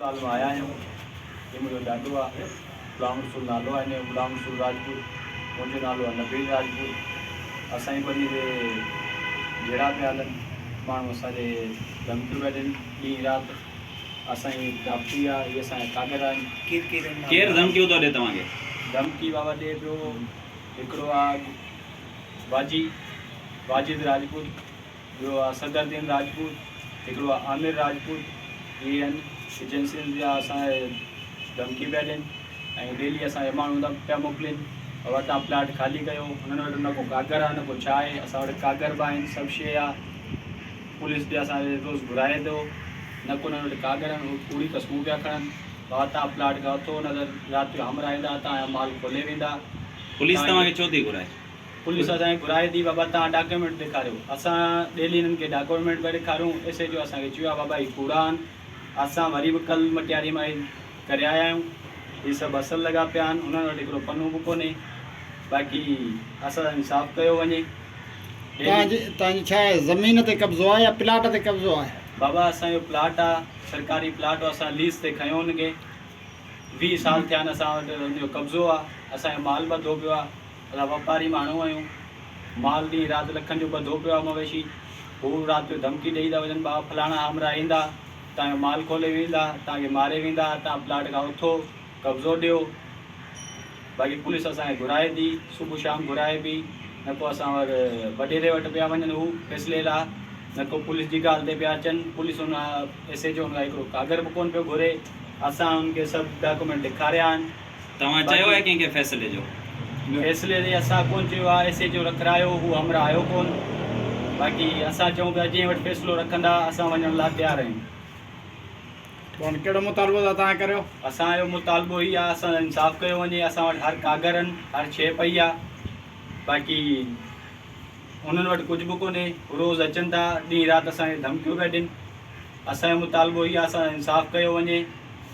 اسپتال مان آيا آهيون. هي منهنجو ڏاڏو آهي. غلام رسول نالو آهي هن جو غلام رسول راجپوت. منهنجو نالو آهي نبيل راجپوت. اسان جي ٻنهي تي جهيڙا پيا هلن. ماڻهو اسان کي ڌمڪيون پيا ڏين ڏينهن رات. اسان جي پراپرٽي آهي. هي اسان جا ڪاڳر آهن. ڪير ڌمڪيون ٿو ڏي توهان کي؟ ڌمڪي بابا ڏي پيو هڪڙو آهي واجي واجد راجپوت. ٻيو آ صدر الدين راجپوت، هڪڙو آ عامر راجپوت، اهي آهن ايجنسين جا اسان کي ڌمڪي پيا ڏين ۽ ڊيلي اسان کي ماڻهو ته پيا موڪلين بابا تان پلاٽ خالي ڪيو هنن وٽ نه ڪو ڪاڳر آ نه ڪو ڇا آهي اسان وٽ ڪاڳر به آهن سڀ شيء آ پوليس به اسان کي روز گهرائي ٿو نه ڪو هنن وٽ ڪاڳر آهن هو ڪوڙي قسمون پيا کڻن بابا تان پلاٽ کان اٿو نه ته رات جو همراهه ايندا تان جا مال کولي ويندا. پوليس توهان کي ڇو ٿي گهرائي؟ پوليس اسان کي گهرائي ٿي بابا توهان ڊاڪيومينٽ ڏيکاريو اسان ڊيلي هنن کي ڊاڪيومينٽ پيا ڏيکاريون ايس ايچ او اسان کي چيو آهي بابا هي ڪوڙا آهن اسان وري به ڪل مٽياري مان هي ڪري آيا آهيون هي سڀ اصل لڳا پيا آهن هنن وٽ هڪڙو پنو به ڪونهي باقي اسان سان انصاف ڪيو وڃي توهان جي توهان جي ڇا آهي زمين تي قبضو آهي يا پلاٽ تي قبضو آهي؟ بابا اسان جو پلاٽ آهي سرڪاري پلاٽ اسان ليز تي کنيو هن کي 20 سال ٿيا آهن اسان وٽ ان جو قبضو آهي اسان جو مال ٻڌو پيو آهي اسان واپاري ماڻهو آهيون، مال ڏينهن رات لکن جو ٻڌو پيو آهي مويشي، هو رات جو ڌمڪي ڏئي ٿا وڃن ڀاء فلاڻا همراهه ايندا توهان جو مال کولي ويندا، توهان کي ماري ويندا، توهان پلاٽ کان اٿو، قبضو ڏيو، باقي پوليس اسان کي گهرائي ٿي، صبح شام گهرائي پئي، نه ڪو اسان وٽ وڏيري وٽ پيا وڃن هو فيصلي لاء، نه ڪو پوليس جي ڳالهه تي پيا اچن، پوليس ان ايس ايڇ او ان کان هڪڙو ڪاڳر به ڪونه پيو گهري، اسان ان کي سڀ ڊاڪومينٽ ڏيکاريا آهن. توهان چيو آهي ڪنهن کي فيصلي جو؟ فيصلي تي اسان ڪونه چيو آهي، ايس ايڇ او رکرايو هو همراهه آيو ڪونه، باقي اسان چئون پيا جنهن وٽ فيصلو رکندا اسان وڃڻ لاء تيار آهيون. پوء هاڻي ڪهڙو مطالبو ٿا توهان ڪريو؟ اسان جو مطالبو هي آهي اسان سان انصاف ڪيو وڃي، اسان وٽ هر ڪاڳر آهن، هر شيء پئي آهي، باقي انهن وٽ ڪجهه به ڪونهي، هو روز اچن ٿا ڏينهن رات اسان کي ڌمڪيون پيا ڏين. اسان جو مطالبو هي آهي اسان سان انصاف ڪيو وڃي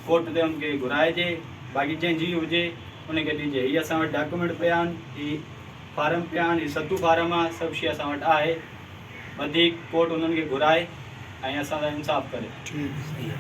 ڪورٽ تي ان کي گهرائجي باقي جنهن جي هجي ان کي ڏجي هي اسان وٽ ڊاڪيومينٽ پيا آهن هي فارم پيا آهن هي ستون فارم آهي سڀ شي اسان وٽ آهي وڌيڪ ڪورٽ انهن کي گهرائي ۽ اسان سان انصاف ڪري. ٺيڪ.